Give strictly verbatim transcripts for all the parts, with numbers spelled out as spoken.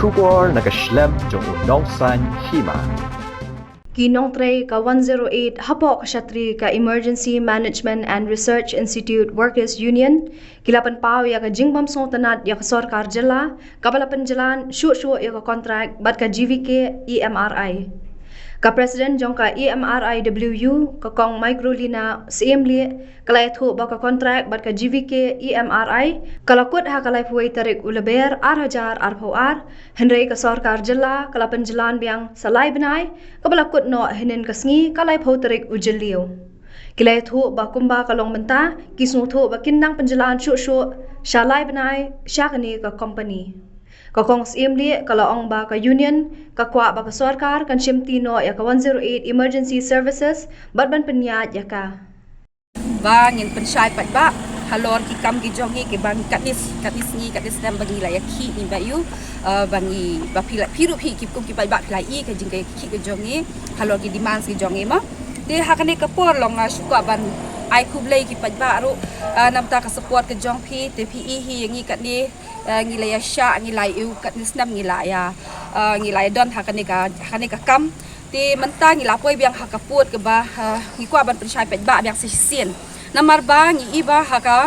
Khubor na ka shlem jong u nongsan hima. Ki nongtrei ka one zero eight hapoh ka shatri ka Emergency Management and Research Institute Workers Union ki la pynpaw ïa ka jingbym sngewtynnad ïa ka sorkar jylla kaba la pynjlan shuh shuh ïa ka kontrak bad ka G V K E M R I. Ka President jong ka E M R I W U, ka Kong Microlina Syiemlieh, ka la ïathuh ba ka kontrak bad ka G V K E M R I ka la kut ha ka laiphew tarik u Lber ar hajar arphew ar, hynrei ka sorkar jylla ka la pynjlan biang sa lai bnai, kaba la kut noh hynnin ka sngi ka laiphew tarik u Jylliew. Ki la ïathuh ba kumba ka long mynta, ki sngewthuh ba kin nang pynjlan shuh shuh sha lai bnai sha kane ka kompani. Ka Kong Syiemlieh ka la ong ba ka union ka kwah ba ka sorkar kan shimti noh ïa ka one zero eight Emergency Services bad ban pynïaid ïa ka. Ba ngin pynshai paidbah halor ki kam ki jong ngi kiba ngi katne, katne sngi katne snem ba ngi la ïakhih ngi ba ïu, eh, ba ngi ba phi la, phi ruh phi ki kum ki paidbah phi la i ka jingïakhih ka jong ngi halor ki demands ki jong ngi mo. Te ha kane ka por long nga shu kwah ban ai khublei ki paidbah ruh, eh, namar ka support ka jong phi, te phi i hi ïa ngi katne, eh, ngi la ïa shah, ngi la ïa u katne snem ngi la ïa, eh, ngi la ïa don ha kane ka, ha kane ka kam. Te mynta ngi la poi biang ha ka pud kaba, eh, ngi kwah ban pynshai paidbah biang sa shisien. Namar ba ngi i ba ha ka,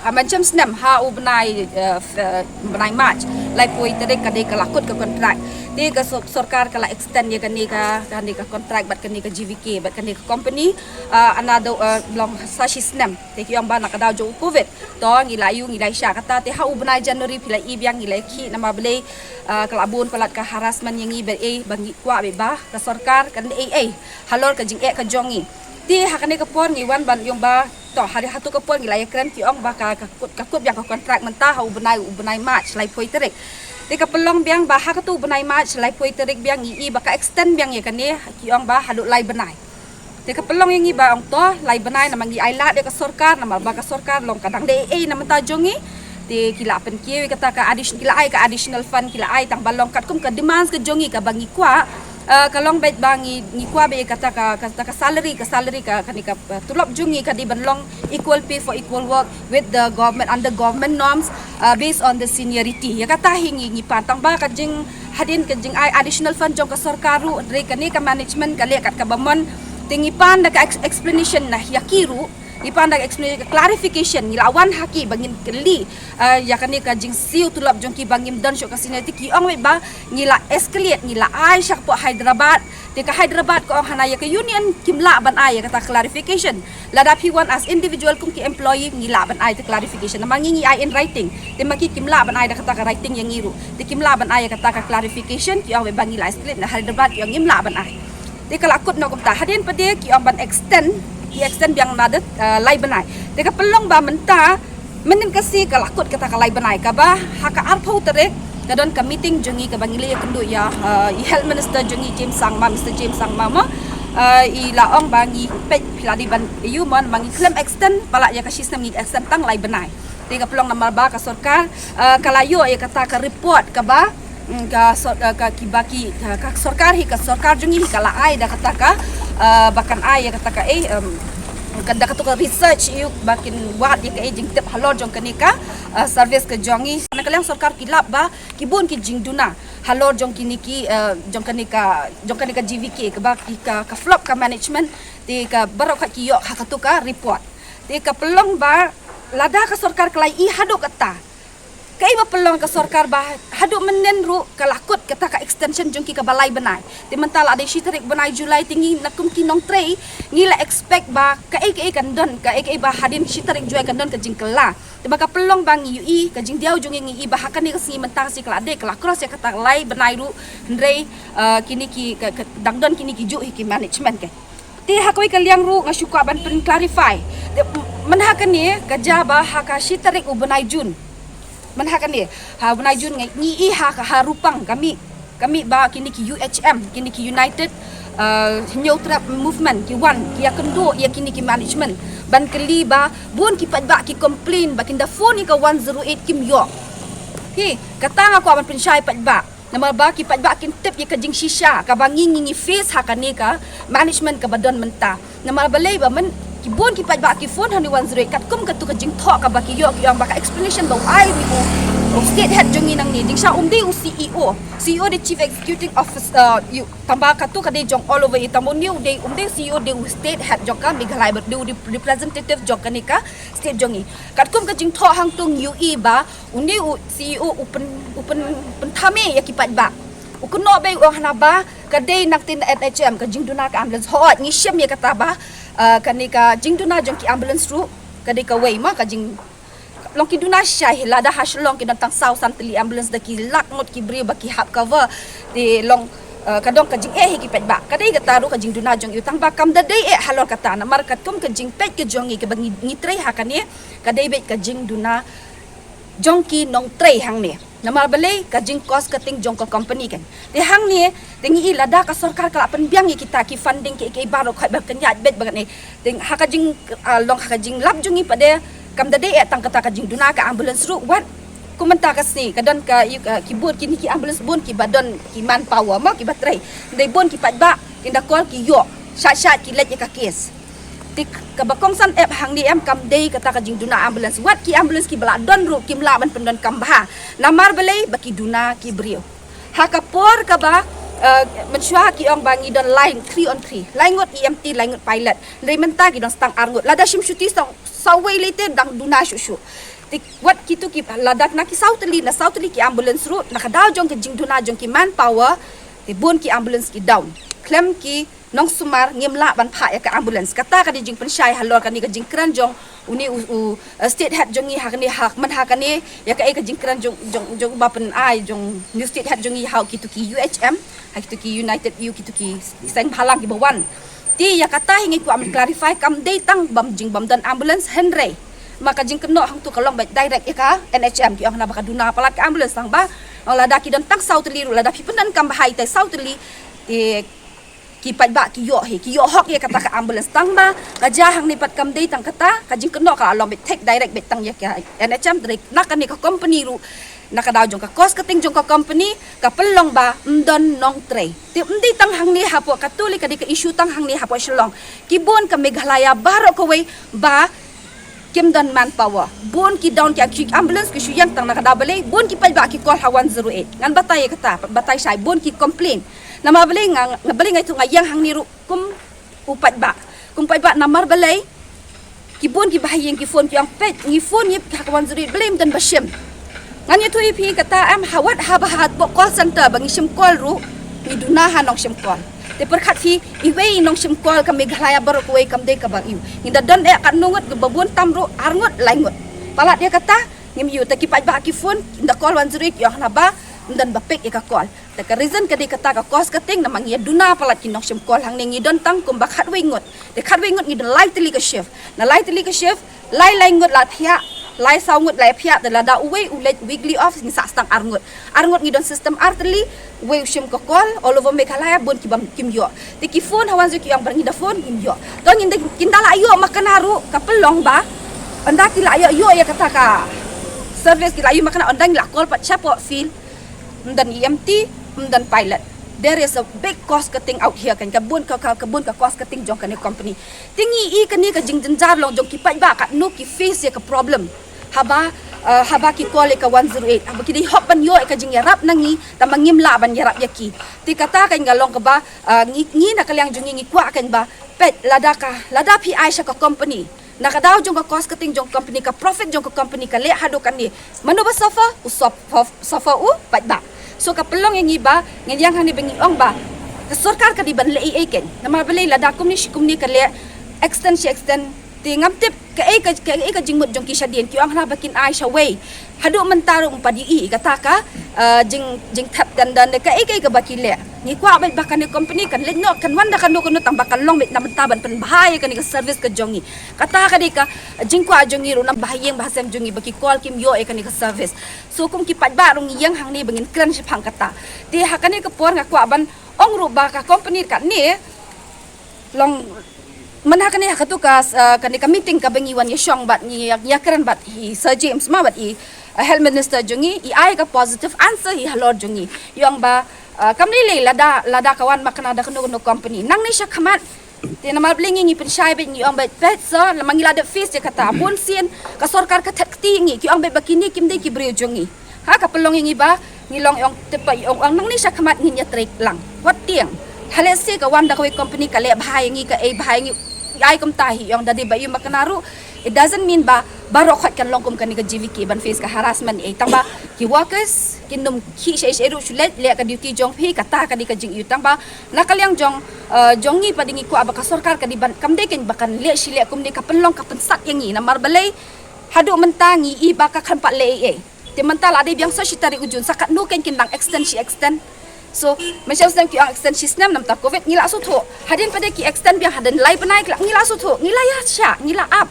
ha mynjem snem ha u bnai, eh, f-, eh, bnai March, laiphew tarik ka dei ka la kut ka kontrak. Te ka sor-, sorkar ka la extend ïa kane ka, kane ka kontrak bad kane ka G V K bad kane ka company, eh, another, eh, long sa shi snem. Te ki ong ba na ka daw jong u Covid to ngi la ïa u, ngi la ïa shah kata, te ha u bnai January phi la i biang ngi la ïakhih namar balei, ah, ka la bun palat ka harassment ïa ngi ba ei ba ngi kwah ba, ba ka sorkar kan ei ei halor ka jingeh ka jong ngi. Te ha kane ka por ngi wan ban ïa u ba to ha, ha tu ka por ngi la ïakren ki ong ba ka, ka kut, ka kut biang ka kontrak mynta ha u bnai, u bnai March laiphew tarik. Te ka pynlong biang ba ha ka tu u bnai March laiphew tarik biang ngi i ba ka extend biang ïa kane, ki ong ba haduh lai bnai. Te ka pynlong ïa ngi ba ong to lai bnai namar ngi ai lad ïa ka sorkar, namar ba ka sorkar long ka dang dei ei na mynta jong ngi. Te ki la pynkiew ïa kata ka addition-, ki la ai ka additional fund, ki la ai tang ba long katkum ka demands ka jong ngi kaba ngi kwah, eh, ka long beit ba ngi, ngi kwah beit ïa kata ka, kata ka salary, ka salary ka, kane ka, eh, tulop jong ngi ka dei ban long equal pay for equal work with the government, under government norms, uh, based on the seniority. Ïa kata hi ngi, ngi pan tang ba ka jing hadien ka jingai additional fund jong ka sorkar ruh, hynrei kane ka management ka leh kat kaba mon. Te ngi pan da ka ex-, explanation na ïa ki ruh, ngi pan da ka explanation, ka clarification, ngi la wan ha ki ba ngin kylli, uh, ïa kane ka jingsiew tulop jong ki ba ngim don shuh ka seniority, ki ong beit ba ngi la escalate, ngi la ai sha ka pok Hyderabad. Te ka Hyderabad ka ong hana ïa ka union kim lah ban ai ïa kata clarification. Lada phi wan as individual kum ki employee ngi lah ban ai te clarification. Namar ngi ngi ai in writing. Te ma ki kim lah ban ai da kata ka writing ïa ngi ruh. Te kim lah ban ai ïa kata ka clarification, ki ong beit ba ngi la escalate na Hyderabad, ki ong ngim lah ban ai. Te ka la kut noh kumta. Hadien pat de ki ong ban extend, ki extend biang another, uh, lai bnai. Te ka pynlong ba mynta mynhynnin ka sngi ka la kut kata ka lai bnai, kaba ha ka arphew tarik ka don ka meeting jong ngi kaba ngi la ïakynduh ïa, uh, i Health Minister jong ngi James Sangma, Mister James Sangma mo. Uh, i la ong ba ngi peit phi la dei ban ïa u mon ba ngi khlem extend palat ïa ka shi snem, ngi extend tang lai bnai. Te ka pynlong namar ba ka sorkar, uh, ka la ïoh ïa kata ka report kaba, mm, ka sor-, uh, ka kiba ki, ka, ka sorkar hi, ka sorkar jong ngi hi ka la ai da kata ka, uh, ba kan ai ïa kata ka, eh, um, ka, da kata ka research ïa u ba kin wad ïa ka, eh, jingtip halor jong kane ka, uh, service ka jong ngi. Na ka liang sorkar ki lap ba ki bun ki jingduna halor jong kine ki, uh, jong kane ka, jong kane ka G V K kaba ki ka, ka flop ka management, te ka baroh ka ki ïoh ha katu ka report. Te ka pynlong ba lada ka sorkar ka la ïohi haduh kata, kaei ba pynlong ka sorkar ba haduh mynhynnin ruh ka la kut kata ka extension jong ki kaba lai bnai. Te mynta la dei shi tarik bnai July, te ngi na kum ki nongtrei ngi la expect ba kaei kaei kan don, kaei kaei ba hadien shi tarik July kan don ka jingkylla. Te ba ka pynlong ba ngi ïohi ka jingdiaw jong ngi, ngi i ba ha kane ka sngi mynta ka sngi ka la dei ka la cross ïa kata ka lai bnai ruh, hynrei, uh, kine ki ka, ka, dang don kine ki juh hi ki management ka. Te ha kawei ka liang ruh nga shu kwah ban pyn clarify. Te, m-, mynha kane ka jia ba ha ka shi tarik u bnai June. Mynha kane, ha u bnai June ngi, ngi i ha ka, ha Rupang ka mih, ka mih ba kine ki U H M, kine ki United, uh, Hynñiewtrep Movement ki wan, ki ïakynduh ïa kine ki management ban kylli ba bun ki paidbah ki complain ba kin da phone ïa ka one zero eight kim ïoh. Hi, kata nga kwah ban pynshai paidbah. Namar ba ki paidbah kin tip ïa ka jingshisha kaba ngi, ngi, ngi face ha kane ka management kaba don mynta. Namar balei ba myn, ki bun ki paidbah ki phone ha une u one zero eight katkum katu ka jingthoh kaba ki ïoh, ki ong ba ka explanation ba u ai ïa u, u State head jong ngi nangne, ding sha um dei u C E O. C E O dei Chief Executive Officer, uh, ïa, tangba katu ka dei jong all over ïa, tangba une u dei, um dei u C E O, dei u state head jong ka Meghalaya, dei u rep-, representative jong kane ka state jong ngi. Katkum ka jingthoh hangto ngi ïohi ba une u C E O u pyn, u pyn, pynthame ïa ki paidbah. U kynnoh beit u ong hana ba ka dei nangta na N H M ka jingduna ka ambulance. Hooid, ngi shim ïa kata ba, uh, kane ka jingduna jong ki ambulance ruh ka dei kawei ma ka jing long ki duna shai, lada ha Shillong ki don tang saw san tylli ambulance da ki lak ngut ki briew ba ki hap cover. Te long, uh, ka don ka jingeh hi ki paidbah. Ka dei kata ruh ka jingduna jong u, tangba kam da dei eh halor kata, namar katkum ka jingpeit ka jong ngi kaba ngi, ngi trei ha kane, ka dei beit ka jingduna jong ki nongtrei hangne. Namar balei? Ka jing cost cutting jong ka company kan. Te hangne, te ngi i lada ka sorkar ka la pynbiang ïa kita ki funding ki, ki baroh khoit ba ka ñiad beit ba kane. Te ha ka jing, ah, long ha ka jinglap jong ngi pat de, kam da dei eh tang kata ka jingduna ka ambulance ruh, wat kum mynta ka sngi ka don ka, ïa ka, ki bun kine ki ambulance bun kiba don ki manpower mo kiba trei. Dei bun ki paidbah kin da call ki ïoh, shat shat ki leit ïa ka case. Te kaba kongsan eh hangne em, kam dei kata ka jingduna ambulance. Wat ki ambulance kiba la don ruh kim lah ban pyndonkam bha. Namar balei? Ba ki duna ki briew. Ha ka por kaba, eh, mynshuwa ki ong ba ngi don lai, three on three. Lai ngut E M T, lai ngut pilot. Hynrei mynta ki don tang ar ngut. Lada shim shuti tang saw wei lei te dang duna shuh shuh. Te wat kitu ki lada na ki saw tylli, na saw tylli ki ambulance ruh, na ka daw jong ka jingduna jong ki manpower, te bun ki ambulance ki down. Khlem ki nongsumar ngim lah ban phah ïa ka ambulance. Kata ka dei jingpynshai halor kane ka jingkren jong une u, u, uh, state head jong ngi ha kane, ha, man ha kane, ïa kaei ka jingkren jong, jong, jong ba pyn-ai jong une u state head jong ngi ha kitu ki U H M, ha kitu ki United U, kitu ki seng bhalang kiba wan. Te ïa kata hi ngi kwah ban clarify, kam dei tang bym jing bym don ambulance, hynrei ma ka jingkynnoh hangtu ka long beit direct ïa ka N H M, ki ong hana ba ka duna palat ka ambulance, tangba ong lada ki don tang saw tylli ruh, lada phi pyndonkam bha ïa tai saw tylli, te ki paidbah ki ïoh hi, ki ïoh hok ïa kata ka ambulance. Tangba ka jia hangne pat kam dei tang kata, ka jingkynnoh ka la long beit thik direct beit tang ïa ka N H M, direct na kane ka company ruh. Na ka daw jong ka cost cutting jong ka company, ka pynlong ba ym don nongtrei. Te ym dei tang hangne hapoh, katu lei ka dei ka issue tang hangne hapoh Shillong. Ki bun ka Meghalaya baroh kawei ba kim don manpower. Bun ki down ki, ki ambulance ki shu ïeng tang na ka daw balei, bun ki paidbah ki call ha one zero eight. Ngan batai ïa kata, batai shai, bun ki complain. Namar balei nga, nga balei nga ïathuh nga ïeng hangne ruh kum u paidbah. Kum paidbah namar balei ki bun kiba ha ïing ki phone ki ong peit, ngi phone ïa ka one zero eight balei ym don ba shim. Ngan ïathuh ïa phi kata em, ha wat haba hapoh call center ba ngi shim call ruh ngi duna ha nongshim call. Te pyrkhat phi, iwei i nongshim call ka Meghalaya baroh kawei kam dei kaba ïoh. Ngi da don eh katno ngut, ba bun tam ruh ar ngut lai ngut. Palat ïa kata ngim ïoh, te ki paidbah ki phone, ngi da call one zero eight ki ong hana ba ym don ba pick ïa ka call. Te ka reason ka dei kata ka cost cutting, namar ngi ïa duna palat ki nongshim call hangne, ngi don tang kumba khatwei ngut. Te khatwei ngut ngi don lai tylli ka shift. Na lai tylli ka shift, lai lai ngut la phiah, lai saw ngut la phiah, te lada uwei u leit weekly off ngi sah tang ar ngut. Ar ngut ngi don system ar tylli, uwei u shim ka call all over Meghalaya, bun kiba kim ïoh. Te ki phone ha one zero eight ki ong ba ngi da phone ngim ïoh. To ngin da, kin da la ïoh makna ruh ka pynlong ba ynda ki la ïoh, ïoh ïa kata ka service, ki la ïoh makna, ynda ngi la call pat shapoh field, ym don E M T, ym don pilot. There is a big cost cutting out here kan, ka bun ka, ka, ka bun ka cost cutting jong kane company. Te ngi i kane ka jingjynjar long jong ki paidbah katno ki face ïa ka problem. Haba, uh, haba ki call ïa ka one zero eight, haba ki dei hok ban ïoh ïa ka jingïarap na ngi, tangba ngim lah ban ïarap ïa ki. Te kata kan ka long kaba, uh, ngi, ngi na ka liang jong ngi ngi kwah kan ba peit, lada ka, lada phi ai sha ka company, na ka daw jong ka cost cutting jong company, ka profit jong ka company ka leh haduh kane. Mano ba suffer? U suffer, suffer u paidbah. So ka pynlong ïa ngi ba ngin ïeng hangne ba ngi ong ba ka sorkar ka dei ban leh ei ei kan. Namar balei? Lada kumne shi kumne ka leh, extend shi extend, te ngam tip kaei ka, kaei ka jingmut jong ki shadien, ki ong hana ba kin ai shawei. Haduh mynta ruh ym pat ïohi kata ka, uh, jing, jingthep tender ne kaei kaei kaba ki leh. Ngi kwah beit ba kane company kan leit noh, kan wan da kano kano, tangba kan long beit na bynta ban pynbha ïa kane ka service ka jong ngi. Kata ka dei ka jingkwah jong ngi ruh na ba ha ïing ba ha sem jong ngi, ba ki call kim ïoh ïa kane ka service. So kum ki paidbah ruh ngi ïeng hangne ba ngin kren shaphang kata. Te ha kane ka por nga kwah ban ong ruh ba ka company katne, long man ha kane, ha katu ka, uh, kane ka meeting kaba ngi wan ïashong bad ngi ïa, ïakren bad i Sir James ma, bad i, uh, Health Minister jong ngi, i ai ka positive answer hi halor jong ngi. I ong ba, uh, kam lei lei lada, lada ka wan makna da kano kano company. Nangne shakhmat, te namar balei ngi, ngi pynshai beit, ngi ong beit peit, sir, lada ma ngi la dep face ïa kata, bun sien ka sorkar ka thet kti ngi, ki ong beit ba kine kim dei ki briew jong ngi. Ha ka pynlong ïa ngi ba ngi long ïong tip ba ïong ong nangne shakhmat ngin ïatrei lang. Wat tieng. Hale se ka wan da kawei company ka leh bha ïa ngi, ka ei bha ïa ngi. Ai kumta hi ïong da dei ba ïu ma kane ruh. It doesn't mean ba baroh khoit kan long kum kane ka G V K ban face ka harassment ei, tang ba ki workers kin nym khih sha ei sha ei ruh, shu leh leh ka duty jong phi, kata ka dei ka jingïu, tang ba na ka liang jong, eh, jong ngi pat ngi kwah ba ka sorkar ka dei ban, kam dei kein ba kan leh shi leh kumne, ka pynlong ka pynsat ïa ngi namar balei haduh mynta ngi i ba ka khlem pat leh ei ei. Te mynta la dei biang sa shi tarik u Jun, sa katno kein kin dang extend shi extend. So mynshem snem ki ong extend shi snem namar covid ngi la sngewthuh. Hadien pat de ki extend biang hadien lai bnai ki la, ngi la sngewthuh, ngi la ïa shah, ngi la ap.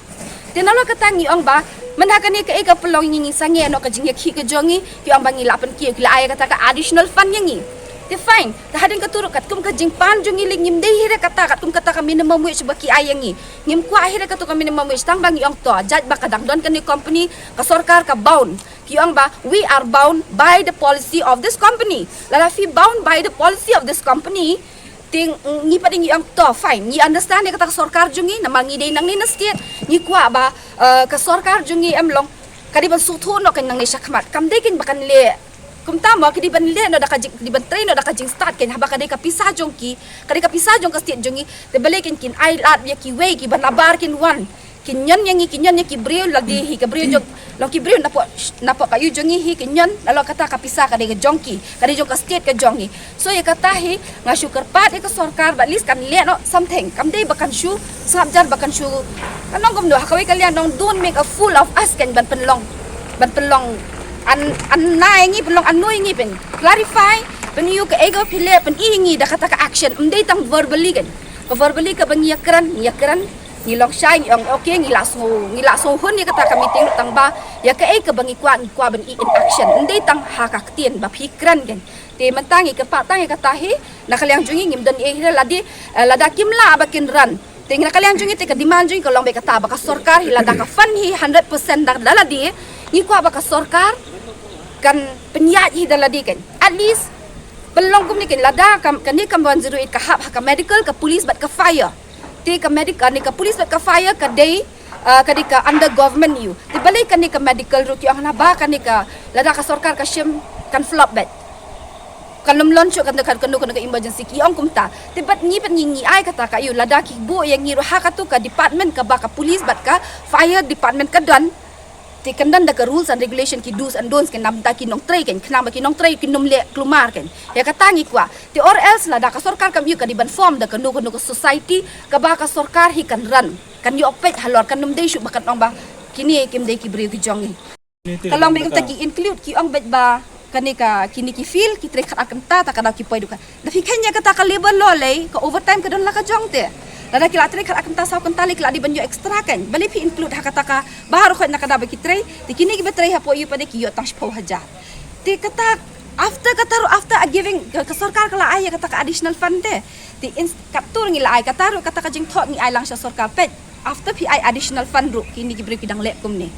Te nalor kata ngi ong ba mynta kane kaei ka pynlong ïa ngi, ngi sangeh noh ka jingïakhih ka jong ngi, ki ong ba ngi la pynkiew, ki la ai kata ka additional fund ïa ngi. Te fine, te hadien kata ruh katkum ka jingpan jong ngi lei ngim dei hi re kata, katkum kata ka minimum wage ba ki ai ïa ngi. Ngim kwah hi re kata ka minimum wage, tang ba ngi ong to jait ba ka dang don kane company, ka sorkar ka bound. Ki ong ba we are bound by the policy of this company. Lada phi bound by the policy of this company, te ngi pat ngi ong to fine, ngi understand ïa kata ka sorkar jong ngi, namar ngi dei nangne na state, ngi kwah ba, eh, ka sorkar jong ngi em long ka dei ban sngewthuh noh kein nangne shakhmat, kam dei kein ba kan leh kumta mo, ka dei ban leh noh da ka jing, ka dei ban trei noh da ka jingstad kein, haba ka dei ka pisa jong ki, ka dei ka pisa jong ka state jong ngi. Te balei kein kin ai lad ïa kiwei ki ban nabar kin wan kin ñion ïa ngi, kin ñion ïa ki briew, lade hi ka briew jong, long ki briew napoh, napoh ka ïew jong ngi hi kin ñion, nalor kata ka pisa ka dei ka jong ki, ka dei jong ka state ka jong ngi. So ïa kata hi nga shu kyrpad ïa ka sorkar ba at least kan leh noh something, kam dei ba kan shu sngap jar, ba kan shu, kan ong kumno, ha kawei ka liang ong don't make a fool of us kein, ban pynlong, ban pynlong an, an nai ngi, pynlong an nui ngi, pyn clarify, pyn ïoh kaei ka phi leh, pyn i ngi da kata ka action, ym dei tang verbally kein. Ka verbally kaba ngi ïakren, ngi ïakren, ngi long shai, ngi ong okay, ngi la sngew, ngi la sngewhun ïa kata ka meeting, tang ba ïa kaei kaba ngi kwah, ngi kwah ban i in action, ym dei tang ha ka ktien ba phi kren kein. Te mynta ngi kyrpad tang ïa kata hi, na ka liang jong ngi ngim don ei hi re, lade, eh, lada kim lah ba kin ran. Te na ka liang jong ngi te ka demand jong ngi ka long beit kata ba ka sorkar hi lada ka fund hi hundred percent da, da lade, ngi kwah ba ka sorkar kan pynïaid hi da lade kein. At least pynlong kumne kein, lada kam, kane ka one zero eight ka hap ha ka medical, ka police bad ka fire. Te ka medical ne ka police bad ka fire ka dei, ah, ka dei ka under government ïa u. Te balei kane ka medical ruh ki ong hana ba kane ka lada ka sorkar ka shim kan flop beit. Kan ym lon shuh kano kano kano ka emergency, ki ong kumta. Te bad ngi pat ngi, ngi ai kata ka ïa u, lada ki buh ïa ngi ruh ha katu ka department kaba ka police bad ka fire department ka don. Te kan don da ka rules and regulation, ki do's and don'ts kein, namar ki nongtrei kein, khnang ba ki nongtrei kin ym leh kulmar kein. Ïa kata ngi kwah. Te or else lada ka sorkar kam ïa u, ka dei ban form da kano kano ka society kaba ka sorkar hi kan ran, kan ïoh peit halor, kan ym dei shuh ba kan ong ba kine kim dei ki briew ki jong ngi. Ka long beit kumta, ki include, ki ong beit ba kane ka, kine ki field ki trei khatar kynta, ta ka daw ki poi dukan. Da phi kheiñ ïa kata ka labour law lei, ka overtime ka don la ka jong te. Lada ki la trei khatar kynta, saw kynta lei, ki la dei ban ïoh extra kein. Balei phi include ha kata ka, baroh khoit na ka daw ba ki trei, te kine kiba trei hapoh ïa u pat de ki ïoh tang shiphew hajar. Te kata, after kata ruh, after a giving, ka, ka sorkar ka la ai ïa kata ka additional fund te. Te in, katto ngi la ai, kata ruh kata ka jingthoh ngi ai lang sha sorkar, peit. After phi ai additional fund ruh kine ki briew ki dang leh kumne.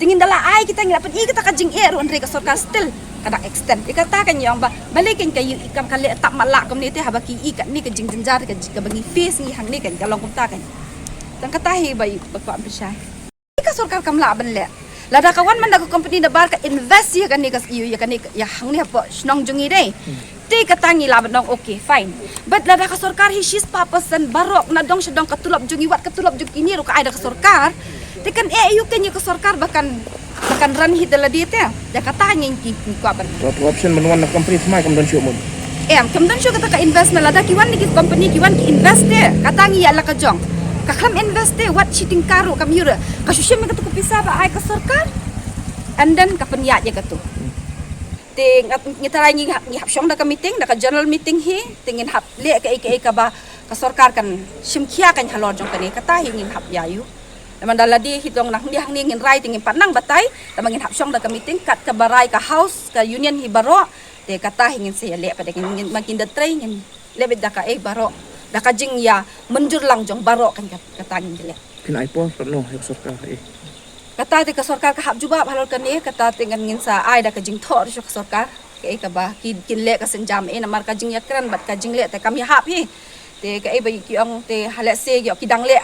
Te ngin da la ai kita, ngi la pyn-i kata ka jingeh ruh, hynrei ka sorkar still ka dang extend. Ïa kata ka ngi ong ba balei kein ka ïoh i kam ka leh tap matlah kumne te, haba ki i katne ka jingjynjar ka, kaba ngi face ngi hangne kein, ka long kumta kein. Tang kata hi ba i, ba kwah pynshai. Ka sorkar kam lah ban leh. Lada ka wan man da ka company na bar ka invest ïa kane ka, ïa kane ka, ïa hangne hapoh shnong jong ngi dei. Te kata ngi lah ban ong okay, fine. But lada ka sorkar hi shispah percent baroh na dong sha dong, ka tulop jong ngi wat ka tulop jong kine ruh ka ai da ka sorkar. Te kan eh ïa u kein ïa ka sorkar ba kan, ba kan ran hi da lade te. Ïa kata ngi, ngi, ngi kwah ban. Wat option ban wan na company thymmai kam don shuh mut. Em, kam don shuh kata ka investment, lada ki wan na ki company ki wan ki invest te. Kata ngi ïa la ka jong. Ka khlem invest te, wat shi tyngka ruh kam ïoh re. Ka shu shim ïa katu ka pisa ba ai ka sorkar. And then ka pynïaid ïa katu. Te ngat, ngi tharai ngi hap, ngi hap shong da ka meeting, da ka general meeting hi, te ngin hap leh kaei kaei kaba ka sorkar kan shim khia kein halor jong kane, kata hi ngin hap ïa ïoh. Namar da lade hi dong nang hangne hangne ngin rai te ngin pat nang batai, tangba ngin hap shong da ka meeting, kat kaba rai ka house, ka union hi baroh, te kata hi ngin sa ïa leh pat de, ngin, ngin, ma kin da trei ngin leh beit da kaei baroh, da ka jingïa mynjur lang jong baroh kein, kat, kata ngin leh. Phin ai por katno ïa ka sorkar eh? Kata te ka sorkar ka hap jubab halor kane, kata te ngan ngin sa ai da ka jingthoh ruh sha ka sorkar. Kaei kaba ki, kin leh ka sienjam eh, namar ka jingïakren bad ka jingleh te kam ïahap hi. Te kaei ba ki ong te ha lehse ïoh ki dang leh,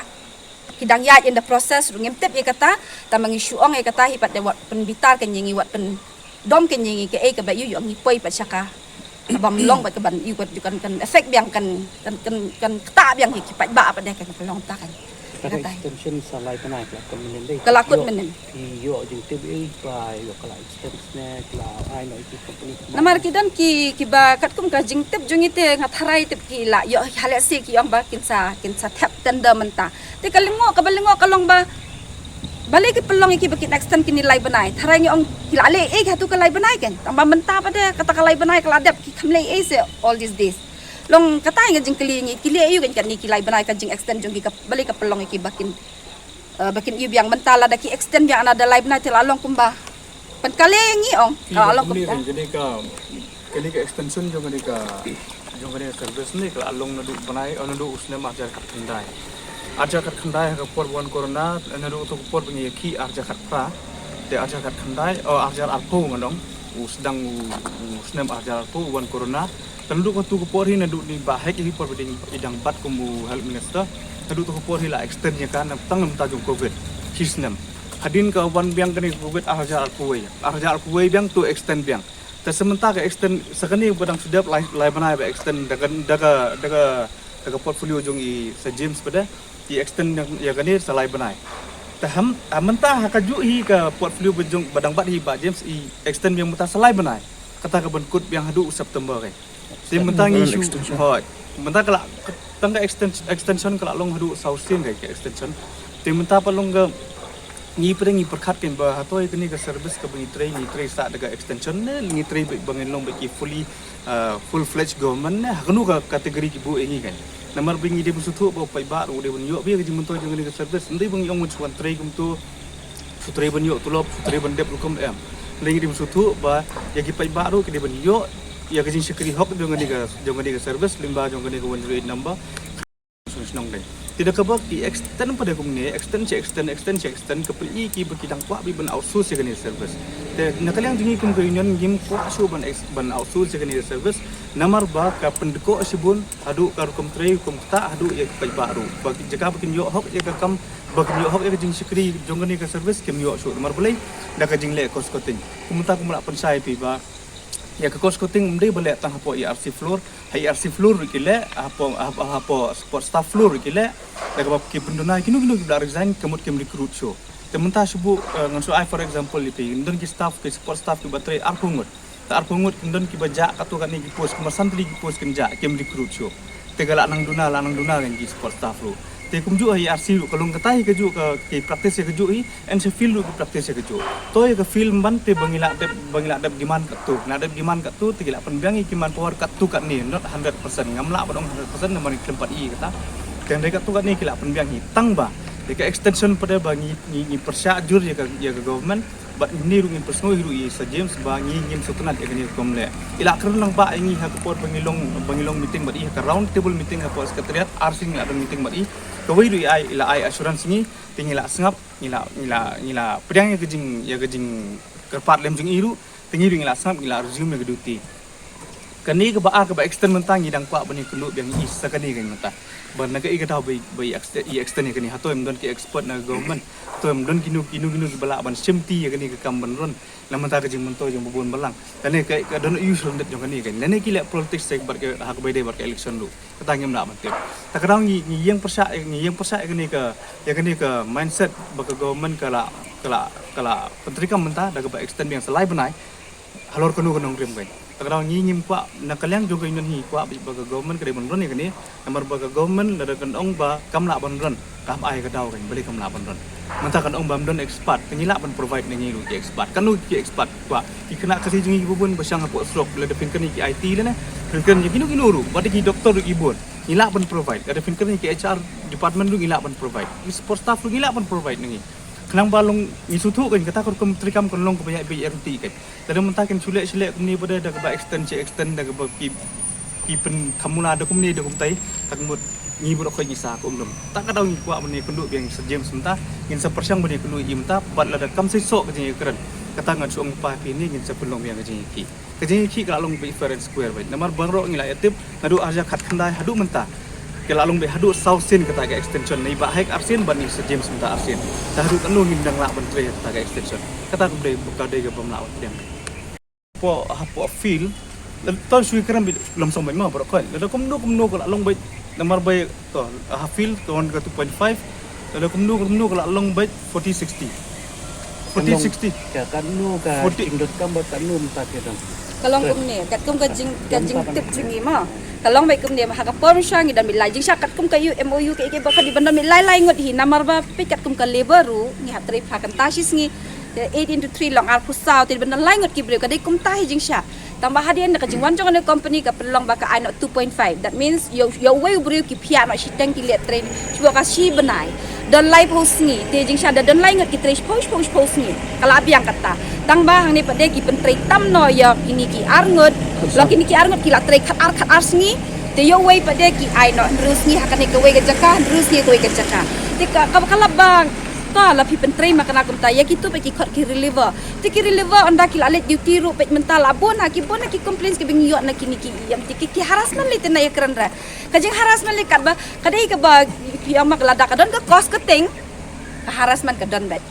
ki dang ïaid in the process ruh ngim tip ïa kata, tangba ngi shu ong ïa kata hi pat de wat pynbitar kein ïa ngi, wat pyn Dom ka ngi ka ei ka ba ïoh ïoh ngi poi pat sha ka. Bam long pat ka ban ïoh pat kan kan effect biang kan kan kan kan kata biang ki pat ba pat deh kan ka long ta kan. Kata extension sa lai bnai ka la kut mynnin dei. Ka la kut mynnin. Ïoh jingtip ei ba ïoh ka la extend ne ka la ai noh ki company. Namar ki don ki ki ba katkum ka jingtip jong ngi te nga tharai tip ki la ïoh ha lehse ki ong ba kin sa kin sa thep tender mynta. Te ka lyngngoh ka ba lyngngoh ka long ba balei ki pynlong ïa ki ba kin extend kine lai bnai. Tharai ngi ong ki la leh ei ha tu ka lai bnai kan. Tang ba mynta pat deh kata ka lai bnai ka la dep ki kham leh ei se all these days. Long kata ïa ka jingkylli ngi ki leh ei kan katne ki lai bnai ka jing extend jong ki ka balei ka pynlong ïa ki ba kin eh, ba kin ïoh biang mynta lada ki extend biang another lai bnai te la long kumba. Pynkylla ïa ngi ong ka la long kumta. Kane ka kane ka extension jong kane ka jong kane ka service ne ka la long naduh bnai, oh, naduh u snem arhajar khatkhyndai. Arhajar khatkhyndai ha ka por ba wan corona, naduh tu ka por ba ngi ïa ki arhajar khatphra. Te arhajar khatkhyndai, oh, arhajar arphew ngan ong. U sdang u, u snem arhajar arphew wan corona. Te naduh katu ka por hi naduh ni ba hek hi por ba dang i dang bat kum u health minister. Naduh tu ka por hi la extend ïa ka na tang na mynta jong covid. Shi snem. Hadien ka wan biang kane covid arhajar arphew wei. Arhajar arphew wei biang tu extend biang. Te sa mynta ka extend sa kane ba dang shu dep lai lai bnai ba extend da ka da ka da ka da ka portfolio jong i Sir James pat deh i extend ïa kane sa lai bnai. Te ha mynta ha kajuh hi ka portfolio ba jong ba dang bat hi Bah James i extend biang mynta sa lai bnai. Kata ka ban kut biang haduh u September kan. Te mynta ngi shu hoi. Mynta ka la tang ka extension ka la long haduh saw sien ka extension. Te mynta pat long ka ngi pyrkhat ngi pyrkhat kan ba hato ïa kane ka service ka ba ngi trei ngi trei sah da ka extension ne ngi trei ba ngin long ba ki fully full fledged government ne ha kano ka category ki buh ïa ngi kan. Namar ba ngi dei ban sngewthuh ba u paidbah ruh u dei ban ïoh ba ïa ka jingmyntoi jong kane ka service. Ym dei ba ngi ong ban shu wan trei kumto. Shu trei ban ïoh tulop, shu trei ban dep rukom em. Ngi dei ban sngewthuh ba ïa ki paidbah ruh ki dei ban ïoh ïa ka jingshakri hok jong kane ka jong kane ka service lyngba jong kane ka one zero eight number. Shnong dei. Te da kaba ki extend pat dei kumne, extend shi extend, extend shi extend, ka pyni ki ba ki dang kwah beit ban outsource ïa kane ka service. Te na ka liang jong ngi kum ka union ngim kwah shuh ban ban outsource ïa kane ka service. Namar ba ka pyndkoh shibun haduh ka rukom trei rukom ktah haduh ïa ki paidbah ruh. Ba ki jaka ba kin ïoh hok ïa ka kam ba kin ïoh hok ïa ka jingshakri jong kane ka service kim ïoh shuh namar balei da ka jingleh cost cutting. Kumta kum lah pynshai phi ba ïa ka cost cutting ym dei ba leh tang hapoh E R C floor, ha E R C floor ruh ki leh, hapoh hapoh support staff floor ruh ki leh. Da kaba ki pynduna kino kino ki ba la resign ka mut kim recruit shuh. Te mynta shu buh ngan shu ai for example ïa phi, don ki staff ki support staff ki ba trei arphew ngut. Te arphew ngut kin don ki ba jah katto katne ki post, kumba san tylli ki post kin jah kim recruit shuh. Te ka la nang duna la nang duna kan ki support staff ruh. Te kumjuh ha E R C ruh ka long kata hi kajuh ka ki practice ïa kajuh hi, en sha field ruh ki practice ïa kajuh. To ïa ka field ban te ba ngi la dep ba ngi la dep demand katto, ngi la dep demand katto te ki la pynbiang ïa ki manpower katto katne, not hundred percent, ngam lah ban ong hundred percent namar ngi khlem pat i kata. Te hynrei katto katne ki la pynbiang hi tang ba ïa ka extension pat ba ngi ngi pyrshah jur ïa ka ïa ka government. Bad ngi ruh ngin pyrsngew hi ruh ïa i Sir James ba ngi ngim sngewtynnat ïa kane ka kam leh. I la kren lang ba ïa ngi ha ka por ba ngi long ba ngi long meeting bad i ha ka round table meeting hapoh secretariat, arsien ngi la don meeting bad i. Kawei ruh i ai i la ai assurance ngi te ngi la sngap, ngi la ngi la ngi la pdiang ïa ka jing ïa ka jingkyrpad lem jong i ruh te ngi ruh ngi la sngap ngi la resume ïa ka duty. Kane kaba ar kaba extend mynta ngi dang kwah ban ïakynduh biang ïa i sa kane ka mynta. Ba na kaei ka daw ba i extend ïa kane, hato ym don ki expert na ka government, hato ym don kino kino kino kiba lah ban shim ti ïa kane ka kam ban run. Na mynta ka jingmyntoi jong ba bun balang lane ka don ïa u shu lyndet jong kane ka lane ki leh politics bad ka ha kaba ïadei bad ka election ruh. Kata ngim lah ban tip. Ta ka daw ngi ngi ïeng pyrshah ngi ïeng pyrshah ïa kane ka ïa kane ka mindset ba ka government ka la ka la ka la pyntreikam mynta da kaba extend biang sa lai bnai. Halor kano ka nongrim kein. Ta ka daw ngi ngim kwah na ka liang jong ka union ngi kwah ba ka government ka dei ban run ïa kane. Namar ba ka government lada kan ong ba kam lah ban run, ka hap ai ka daw kein balei kam lah ban run. Mynta kan ong ba ym don expert, te ngi lah ban provide na ngi ruh ki expert. Kano ki expert kwah ki khynnah Khasi jong ngi kiba bun ba shong hapoh surok, lada phin kren ïa ki I T lane phin kren ïa kino kino ruh, bad ki doktor ruh ki bun. Ngi lah ban provide, lada phin kren ïa ki H R department ruh ngi lah ban provide. Ki support staff ruh ngi lah ban provide na ngi. Khnang ba long ngi sngewthuh kein kata ka rukom treikam kan long kaba ïaid beit ïaid ruti kein. Lada mynta kin shu leh shu leh kumne ba da kaba extend shi extend da kaba ki ki pynkham mula da kumne da kumtai. Ta ka mut ngi baroh khoit ngi sa ka um dum. Ta ka daw ngi kwah ban ïakynduh biang ïa i Sir James mynta, ngin sa pyrshang ban ïakynduh ïa i mynta bad lada kam seisoh ka jingïakren, kata ngan shu ong pat ïa phi ne ngin sa pynlong biang ka jingïakhih. Ka jingïakhih ka la long beit fair and square beit. Namar baroh ngi la ïatip naduh arhajar khatkhyndai haduh mynta. Ka la long beit haduh saw sien kata ka extension, na i Bah Hek arsien bad na i Sir James mynta arsien. Te haduh katno ngin dang lah ban trei kata ka extension. Kata kam dei ka dei kaba ym lah ban pdiang. Hapoh, hapoh field, la tang shu kren beit lumsong beit ma baroh khoit. Lada kumno kumno ka la long beit namar ba to ha field ka wan ka two point five. Lada kumno kumno ka la long beit forty sixty. Forty sixty. Ka katno ka jingdonkam bad katno mynta ka dang. Ka long kumne, katkum ka jing, ka jingtip jong ngi ma. Ka long beit kumne, ha ka por sha ngi don beit lai jingshisha katkum ka U M O U ka, ka ba ka dei ban don beit lai lai ngut hi namar ba peit katkum ka labour ruh ngi hap trei phra kynta shi sngi. Te eight into three long arphew saw, te ban don lai ngut ki briew, ka dei kumta hi jingshisha. Tang ba hadien da ka jingwan jong kane ka company ka pynlong ba ka ai noh two point five. That means ïa, ïa uwei u briew ki phiah noh shiteng ki leh trei shuwa ka shi bnai. Don laiphew sngi, te jingshisha da don lai ngut ki trei shiphew shiphew shiphew sngi. Ka la biang kata. Tang ba hangne pat de ki pyntrei tam noh ïa kine ki ar ngut. Long kine ki ar ngut ki la trei khat ar khat ar sngi. Te ïa uwei pat de ki ai noh hynriew sngi ha kane kawei ka jaka, hynriew sngi kawei ka jaka. Te ka, ka, ka la bang. Ka la phi pyntrei ma kane kumta, ïa kitu pat ki khot ki reliever. Te ki reliever ynda ki la leit duty ruh peit mynta la bun ha ki, bun ha ki complaints kiba ngi ïoh na kine ki E M T, ki, ki harassment lei te na ïakren re. Ka jing harassment lei katba ka dei kaba phi ong ma ka lada ka don ka cost ka teng, ka harassment ka don beit.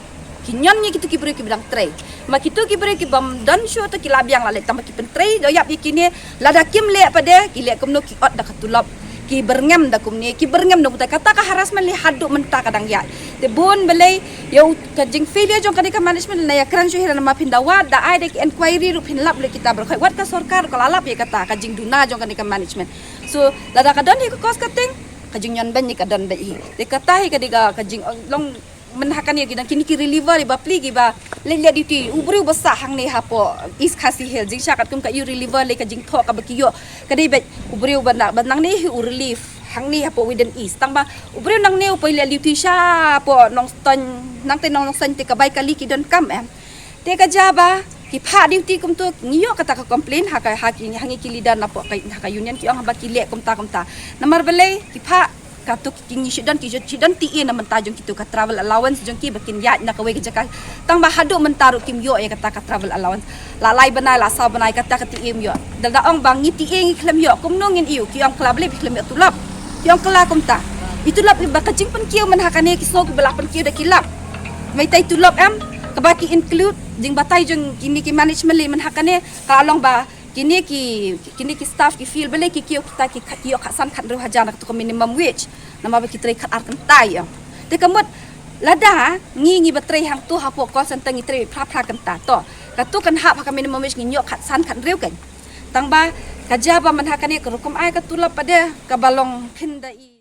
Ki ñion ngi kitu ki briew kiba dang trei. Ma kitu ki briew kibym don shuh te ki la biang la leit tang ba ki pyntrei da ïap ïa kine. Lada kim leh pat de ki leh kumno, ki ot da ka tulop, ki byrngem da kumne, ki byrngem da kumta. Kata ka harassment lei haduh mynta ka dang ïaid. Te bun balei ïa u, ka jing failure jong kane ka management, na ïakren shuh hi namar phin da wad, da ai da ki inquiry ruh phin lap lei kita baroh khoit, wat ka sorkar ka la lap ïa kata ka jingduna jong kane ka management. So lada ka don hi ka cost ka teng, ka jingñion beiñ hi ka don beit hi. Te kata hi ka dei ka, ka jing, long mynha kane ki dang kine ki reliever ba plie kiba leit leh duty, u briew ba sah hangne hapoh East Khasi Hills, jingshisha katkum ka ïa u reliever lei ka jingthoh kaba ki ïoh ka dei beit u briew ba na, ba nangne hi u relief hangne hapoh Widen East. Tang ba u briew nangne u poi leh duty shapoh Nongstoiñ, nangtei Nongstoiñ te ka bai kali ki donkam em. Te ka jia ba ki phah duty kumtu, ngi ïoh kata ka complain ha ka, ha ki, ha ngi ki leader napoh ka, ha ka union, ki ong haba ki leh kumta kumta. Namar balei ki phah, kato ki, ngi shu don, ki shu don T A na bynta jong kitu ka travel allowance jong ki ba kin ïaid na kawei ka jaka. Tang ba haduh mynta ruh kim ïoh ïa kata ka travel allowance. La lai bnai, la saw bnai kata ka T A ym ïoh. Da la ong ba ngi T A ngi khlem ïoh, kumno ngin ïoh? Ki ong, ka la balei phi khlem ïoh tulop? Ki ong, ka la kumta. I tulop ba ka jingpynkiew mynha kane, ki sngew kiba la pynkiew da ki lap. Maitai tulop em, kaba ki include jingbatai jong kine ki management lei mynha kane, ka la long ba kine ki, kine ki staff ki feel balei ki kiew kita ki kha-, ki ïoh khatsan khathynriew hajar na katu ka minimum wage. Namar ba ki trei khat ar kynta ïa. Te ka mut lada ngi, ngi ba trei hangtu hapoh call center ngi trei phra phra kynta, to katu kan hap ha ka minimum wage ngin ïoh khatsan khathynriew kan. Tang ba ka jia ba mynha kane ka rukom ai ka tulop pat de kaba long phin da i